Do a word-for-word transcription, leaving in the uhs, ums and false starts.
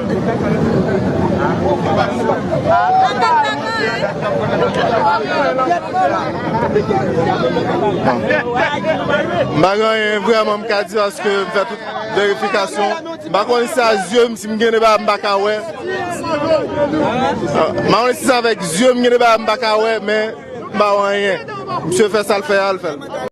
M pa gen anyen vrèman m ka di paske m fè tout verifikasyon. M pa konnen si se a zye m, si m gen de bagay m pa ka wè. M pa konnen si se avèk zye m gen de bagay m pa ka wè, men m pa wè anyen. Misye fè sa l fè a, l fè l.